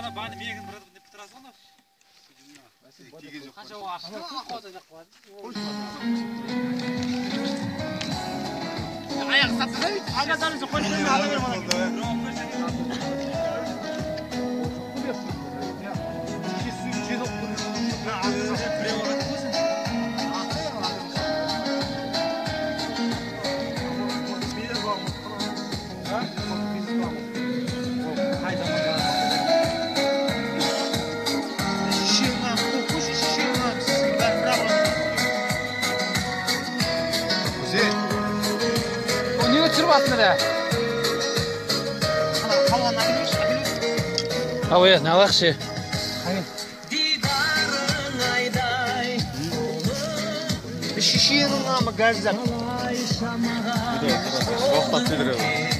Ана баны мегін бір деп тұрасың ғой. Қанша ашты, аяқ сатты. Ага, дальше қойып ала бер мана. Ау, е, налақшы. Шешенің амы газдап. Оқтап келдіреді.